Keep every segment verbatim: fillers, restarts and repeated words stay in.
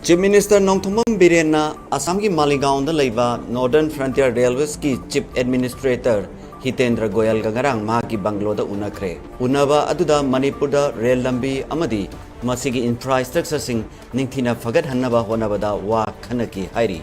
Chief Minister Nongthombam ꯕꯤꯔꯦꯟꯅ ꯑꯁꯥꯝꯒꯤ ꯃꯥꯂꯤꯒꯥꯎꯟꯗ ꯂꯩꯕ Northern Frontier Railwaysꯀꯤ Chief Administrator ꯍꯤꯇꯦꯟꯗ꯭ꯔ ꯒꯣꯌꯜꯒ ꯉꯔꯥꯡ ꯃꯍꯥꯛꯀꯤ ꯕꯪꯒ꯭ꯂꯣꯗ ꯎꯅꯈ꯭ꯔꯦ꯫ ꯎꯅꯕ ꯑꯗꯨꯗ ꯃꯅꯤꯄꯨꯔꯗ ꯔꯦꯜ ꯂꯝꯕꯤ ꯑꯃꯗꯤ ꯃꯁꯤꯒꯤ infrastructureꯁꯤꯡ ꯅꯤꯡꯊꯤꯅ ꯐꯒꯠꯍꯟꯅꯕ ꯍꯣꯠꯅꯕꯗ ꯋꯥ ꯈꯟꯅꯈꯤ ꯍꯥꯏꯔꯤ꯫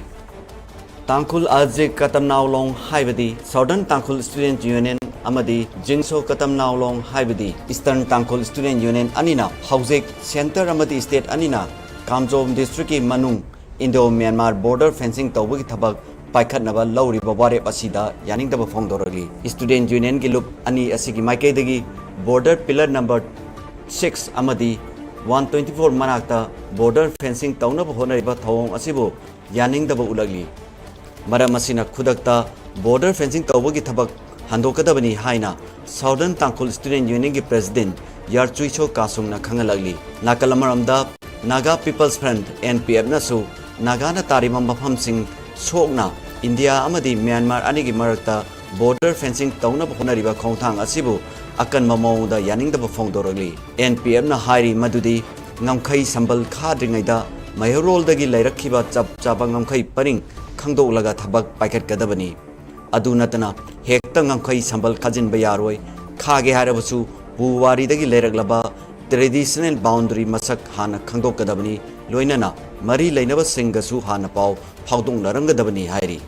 ꯇꯥꯡꯈꯨꯜ ꯑꯖꯤꯛ ꯀꯇꯝꯅꯥꯎꯂꯣꯡ ꯍꯥꯏꯕꯗꯤ Southern Tangkhul Student Union ꯑꯃꯗꯤ ꯖꯤꯡꯁꯣ ꯀꯇꯝꯅꯥꯎꯂꯣꯡ ꯍꯥꯏꯕꯗꯤ Eastern Tangkhul Student Union ꯑꯅꯤꯅ ꯍꯧꯖꯤꯛ centre ꯑꯃꯗꯤ state ꯑꯅꯤꯅ ꯀꯥꯝꯖꯣꯝ districtꯀꯤ ꯃꯅꯨꯡ Indo Myanmar border fencing ꯇꯧꯕꯒꯤ ꯊꯕꯛ ꯄꯥꯏꯈꯠꯅꯕ ꯂꯧꯔꯤꯕ ꯋꯥꯔꯦꯞ ꯑꯁꯤꯗ ꯌꯥꯅꯤꯡꯗꯕ ꯐꯣꯡꯗꯣꯔꯛꯂꯤ꯫ Student Unionꯒꯤ ꯂꯨꯞ ꯑꯅꯤ ꯑꯁꯤꯒꯤ ꯃꯥꯏꯀꯩꯗꯒꯤ border pillar number six ꯑꯃꯗꯤ one twenty four ꯃꯅꯥꯛꯇ border fencing ꯇꯧꯅꯕ ꯍꯣꯠꯅꯔꯤꯕ ꯊꯧꯑꯣꯡ ꯑꯁꯤꯕꯨ ꯌꯥꯅꯤꯡꯗꯕ ꯎꯠꯂꯛꯂꯤ꯫ ꯃꯔꯝ ꯑꯁꯤꯅ ꯈꯨꯗꯛꯇ border fencing ꯇꯧꯕꯒꯤ ꯊꯕꯛ ꯍꯟꯗꯣꯛꯀꯗꯕꯅꯤ ꯍꯥꯏꯅ Southern Tangkhul Student Unionꯒꯤ President ꯌꯥꯔꯆꯨꯏꯁꯣ ꯀꯥꯁꯨꯡꯅ ꯈꯪꯍꯜꯂꯛꯂꯤ꯫ ꯅꯥꯀꯜ ꯑꯃꯔꯣꯝꯗ Naga People's Front, NPFꯅꯁꯨ ꯅꯥꯒꯥꯅ ꯇꯥꯔꯤꯕ ꯃꯐꯝꯁꯤꯡ ꯁꯣꯛꯅ ꯏꯟꯗꯤꯌꯥ ꯑꯃꯗꯤ ꯃ꯭ꯌꯥꯟꯃꯥꯔ ꯑꯅꯤꯒꯤ ꯃꯔꯛꯇ border fencing ꯇꯧꯅꯕ ꯍꯣꯠꯅꯔꯤꯕ ꯈꯣꯡꯊꯥꯡ ꯑꯁꯤꯕꯨ ꯑꯀꯟꯕ ꯃꯑꯣꯡꯗ ꯌꯥꯅꯤꯡꯗꯕ ꯐꯣꯡꯗꯣꯔꯛꯂꯤ꯫ NPFꯅ ꯍꯥꯏꯔꯤ ꯃꯗꯨꯗꯤ ꯉꯝꯈꯩ ꯁꯝꯕꯜ ꯈꯥꯗ꯭ꯔꯤꯉꯩꯗ ꯃꯩꯍꯧꯔꯣꯜꯗꯒꯤ ꯂꯩꯔꯛꯈꯤꯕ ꯆꯞ ꯆꯥꯕ ꯉꯝꯈꯩ ꯄꯔꯤꯡ ꯈꯪꯗꯣꯛꯂꯒ ꯊꯕꯛ ꯄꯥꯏꯈꯠꯀꯗꯕꯅꯤ꯫ ꯑꯗꯨ ꯅꯠꯇꯅ ꯍꯦꯛꯇ ꯉꯝꯈꯩ ꯁꯝꯕꯜ ꯈꯥꯖꯤꯟꯕ ꯌꯥꯔꯣꯏ꯫ ꯈꯥꯒꯦ ꯍꯥꯏꯔꯕꯁꯨ ꯄꯨꯋꯥꯔꯤꯗꯒꯤ ꯂꯩꯔꯛꯂꯕ traditional boundary ꯃꯁꯛ ꯍꯥꯟꯅ ꯈꯪꯗꯣꯛꯀꯗꯕꯅꯤ꯫ ꯂꯣꯏꯅꯅ ꯃꯔꯤ ꯂꯩꯅꯕꯁꯤꯡꯒꯁꯨ ꯍꯥꯟꯅ ꯄꯥꯎ ꯐꯥꯎꯗꯣꯛꯅꯔꯝꯒꯗꯕꯅꯤ ꯍꯥꯏꯔꯤ꯫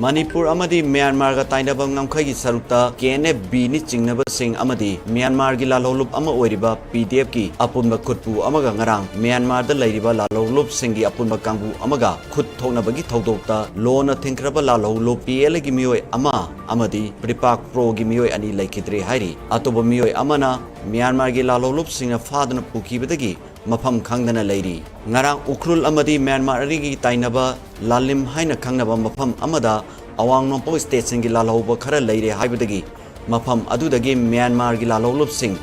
ꯃꯅꯤꯄꯨꯔ ꯑꯃꯗꯤ ꯃ꯭ꯌꯥꯟꯃꯥꯔꯒ ꯇꯥꯏꯅꯕ ꯉꯝꯈꯩꯒꯤ ꯁꯔꯨꯛꯇ KNFBꯅꯤ ꯆꯤꯡꯅꯕꯁꯤꯡ ꯑꯃꯗꯤ ꯃ꯭ꯌꯥꯟꯃꯥꯔꯒꯤ ꯂꯥꯜꯍꯧꯂꯨꯞ ꯑꯃ ꯑꯣꯏꯔꯤꯕ PDFꯀꯤ ꯑꯄꯨꯟꯕ ꯈꯨꯠꯄꯨ ꯑꯃꯒ ꯉꯔꯥꯡ ꯃ꯭ꯌꯥꯟꯃꯥꯔꯗ ꯂꯩꯔꯤꯕ ꯂꯥꯜꯍꯧꯂꯨꯞꯁꯤꯡꯒꯤ ꯑꯄꯨꯟꯕ ꯀꯥꯡꯕꯨ ꯑꯃꯒ ꯈꯨꯠ ꯊꯣꯛꯅꯕꯒꯤ ꯊꯧꯗꯣꯛꯇ ꯂꯣꯅ ꯊꯤꯡꯈ꯭ꯔꯕ ꯂꯥꯜꯍꯧꯂꯨꯞ PLAꯒꯤ ꯃꯤꯑꯣꯏ ꯑꯃ ꯑꯃꯗꯤ PREPAK Proꯒꯤ ꯃꯤꯑꯣꯏ ꯑꯅꯤ ꯂꯩꯈꯤꯗ꯭ꯔꯦ ꯍꯥꯏꯔꯤ꯫ ꯑꯇꯣꯞꯄ ꯃꯤꯑꯣꯏ ꯑꯃꯅ ꯃ꯭ꯌꯥꯟꯃꯥꯔꯒꯤ ꯂꯥꯜꯍꯧꯂꯨꯞꯁꯤꯡꯅ ꯐꯥꯗꯨꯅ ꯄꯨꯈꯤꯕꯗꯒꯤ ꯃꯐꯝ ꯈꯪꯗꯅ ꯂꯩꯔꯤ꯫ ꯉꯔꯥꯡ ꯎꯈ꯭ꯔꯨꯜ ꯑꯃꯗꯤ ꯃ꯭ꯌꯥꯟꯃꯥꯔ ꯑꯅꯤꯒꯤ ꯇꯥꯏꯅꯕ ꯂꯥꯂꯤꯝ ꯍꯥꯏꯅ ꯈꯪꯅꯕ ꯃꯐꯝ ꯑꯃꯗ ꯑꯋꯥꯡ ꯅꯣꯡꯄꯣꯛ stateꯁꯤꯡꯒꯤ ꯂꯥꯜꯍꯧꯕ ꯈꯔ ꯂꯩꯔꯦ ꯍꯥꯏꯕꯗꯒꯤ ꯃꯐꯝ ꯑꯗꯨꯗꯒꯤ ꯃ꯭ꯌꯥꯟꯃꯥꯔꯒꯤ ꯂꯥꯜꯍꯧꯂꯨꯞꯁꯤꯡ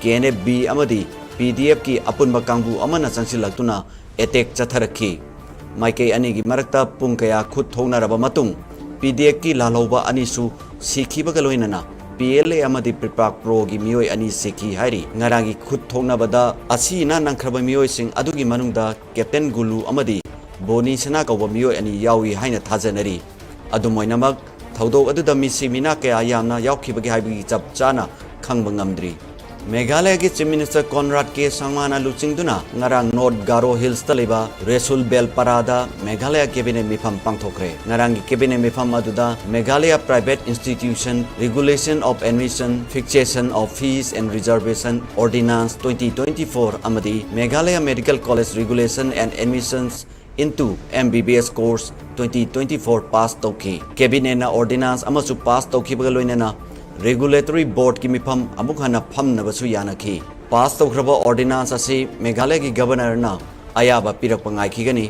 KNFB ꯑꯃꯗꯤ PDFꯀꯤ ꯑꯄꯨꯟꯕ ꯀꯥꯡꯕꯨ ꯑꯃꯅ ꯆꯪꯁꯤꯜꯂꯛꯇꯨꯅ attack ꯆꯠꯊꯔꯛꯈꯤ꯫ ꯃꯥꯏꯀꯩ ꯑꯅꯤꯒꯤ ꯃꯔꯛꯇ ꯄꯨꯡ ꯀꯌꯥ ꯈꯨꯠ ꯊꯣꯛꯅꯔꯕ ꯃꯇꯨꯡ PDFꯀꯤ ꯂꯥꯜꯍꯧꯕ ꯑꯅꯤꯁꯨ ꯁꯤꯈꯤꯕꯒ ꯂꯣꯏꯅꯅ ꯄꯤ ꯑꯦꯜ ꯑꯦ ꯑꯃꯗꯤ ꯄ꯭ꯔꯤꯄꯥꯛ ꯄ꯭ꯔꯣꯒꯤ ꯃꯤꯑꯣꯏ ꯑꯅꯤ ꯁꯤꯈꯤ ꯍꯥꯏꯔꯤ꯫ ꯉꯔꯥꯡꯒꯤ ꯈꯨꯠ ꯊꯣꯛꯅꯕꯗ ꯑꯁꯤ ꯑꯅꯥ ꯅꯪꯈ꯭ꯔꯕ ꯃꯤꯑꯣꯏꯁꯤꯡ ꯑꯗꯨꯒꯤ ꯃꯅꯨꯡꯗ ꯀꯦꯞꯇꯦꯟ ꯒꯨꯂꯨ ꯑꯃꯗꯤ ꯕꯣꯅꯤ ꯁꯅꯥ ꯀꯧꯕ ꯃꯤꯑꯣꯏ ꯑꯅꯤ ꯌꯥꯎꯏ ꯍꯥꯏꯅ ꯊꯥꯖꯅꯔꯤ꯫ ꯑꯗꯨꯝ ꯑꯣꯏꯅꯃꯛ, ꯊꯧꯗꯣꯛ ꯑꯗꯨꯗ ꯃꯤꯁꯤ ꯃꯤꯅꯥ ꯀꯌꯥ ꯌꯥꯝꯅ ꯌꯥꯎꯈꯤꯕꯒꯦ ꯍꯥꯏꯕꯒꯤ ꯆꯞ ꯆꯥꯅ ꯈꯪꯕ ꯉꯝꯗ꯭ꯔꯤ꯫ ꯃꯦꯘꯥꯂꯌꯒꯤ Chief Minister Conrad K Sangmana ꯂꯨꯆꯤꯡꯗꯨꯅ ꯉꯔꯥꯡ North Garo Hillsꯇ ꯂꯩꯕ ꯔꯦꯁꯨꯜ ꯕꯦꯜꯄꯥꯔꯥꯗ ꯃꯦꯘꯥꯂꯌ cabinet ꯃꯤꯐꯝ ꯄꯥꯡꯊꯣꯛꯈ꯭ꯔꯦ꯫ ꯉꯔꯥꯡꯒꯤ cabinet ꯃꯤꯐꯝ ꯑꯗꯨꯗ Meghalaya Private Institution Regulation of Admission, Fixation of Fees and Reservation Ordinance twenty twenty-four ꯑꯃꯗꯤ Meghalaya Medical College Regulation and Admissions into M B B S Course twenty twenty-four pass ꯇꯧꯈꯤ꯫ Cabinetꯅ ordinance ꯑꯃꯁꯨ pass ꯇꯧꯈꯤꯕꯒ ꯂꯣꯏꯅꯅ regulatory boardꯀꯤ ꯃꯤꯐꯝ ꯑꯃꯨꯛ ꯍꯟꯅ ꯐꯝꯅꯕꯁꯨ ꯌꯥꯅꯈꯤ꯫ Pass ꯇꯧꯈ꯭ꯔꯕ ordinance ꯑꯁꯤ ꯃꯦꯘꯥꯂꯌꯒꯤ governorꯅ ꯑꯌꯥꯕ ꯄꯤꯔꯛꯄ ꯉꯥꯏꯈꯤꯒꯅꯤ꯫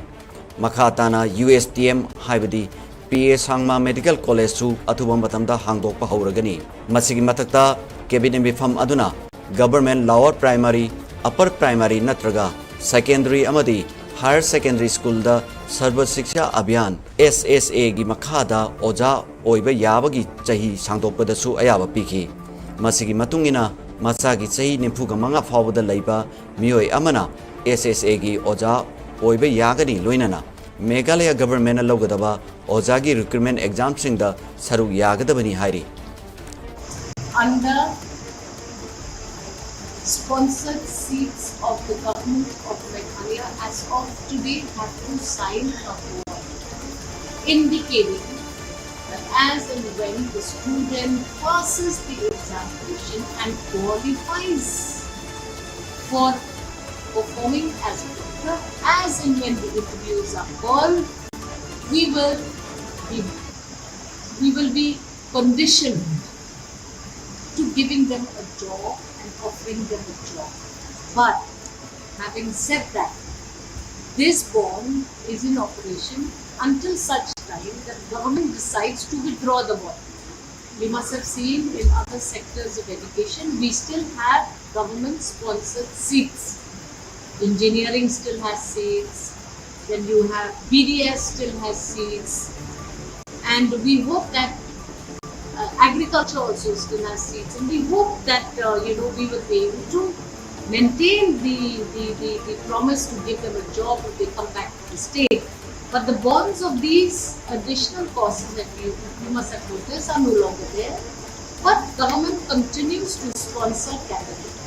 ꯃꯈꯥ ꯇꯥꯅ U S T M ꯍꯥꯏꯕꯗꯤ P A Sangma Medical Collegeꯁꯨ ꯑꯊꯨꯕ ꯃꯇꯝꯗ ꯍꯥꯡꯗꯣꯛꯄ ꯍꯧꯔꯒꯅꯤ꯫ ꯃꯁꯤꯒꯤ ꯃꯊꯛꯇ cabinet ꯃꯤꯐꯝ ꯑꯗꯨꯅ government lower primary, upper primary ꯅꯠꯇ꯭ꯔꯒ secondary ꯑꯃꯗꯤ higher secondary schoolꯗ Sarva Shiksha Abhiyan, S S Aꯒꯤ ꯃꯈꯥꯗ ꯑꯣꯖꯥ ꯑꯣꯏꯕ ꯌꯥꯕꯒꯤ ꯆꯍꯤ ꯁꯥꯡꯗꯣꯛꯄꯗꯁꯨ ꯑꯌꯥꯕ ꯄꯤꯈꯤ꯫ ꯃꯁꯤꯒꯤ ꯃꯇꯨꯡ ꯏꯟꯅ ꯃꯆꯥꯒꯤ ꯆꯍꯤ ꯅꯤꯐꯨꯒ ꯃꯉꯥ ꯐꯥꯎꯕꯗ ꯂꯩꯕ ꯃꯤꯑꯣꯏ ꯑꯃꯅ S S Aꯒꯤ ꯑꯣꯖꯥ ꯑꯣꯏꯕ ꯌꯥꯒꯅꯤ, ꯂꯣꯏꯅꯅ ꯃꯦꯘꯥꯂꯌ governmentꯅ ꯂꯧꯒꯗꯕ ꯑꯣꯖꯥꯒꯤ recruitment examꯁꯤꯡꯗ ꯁꯔꯨꯛ ꯌꯥꯒꯗꯕꯅꯤ ꯍꯥꯏꯔꯤ꯫ Under sponsored seats of the Government of Meghalaya as of today have to sign a bond indicating that as and when the student passes the examination and qualifies for performing as a doctor, as and when the interviews are called, we will be we will be conditioned to giving them a job and offering them a job. But having said that, this bond is in operation until such time that government decides to withdraw the bond. You must have seen in other sectors of education, we still have government sponsored seats. Engineering still has seats, then you have B D S still has seats, and we hope that uh, agriculture also is still has seeds, and we hope that uh, you know we will be able to maintain the, the the the promise to give them a job if they come back to the state. But the bonds of these additional costs that you, you must have noticed are no longer there. But government continues to sponsor candidates.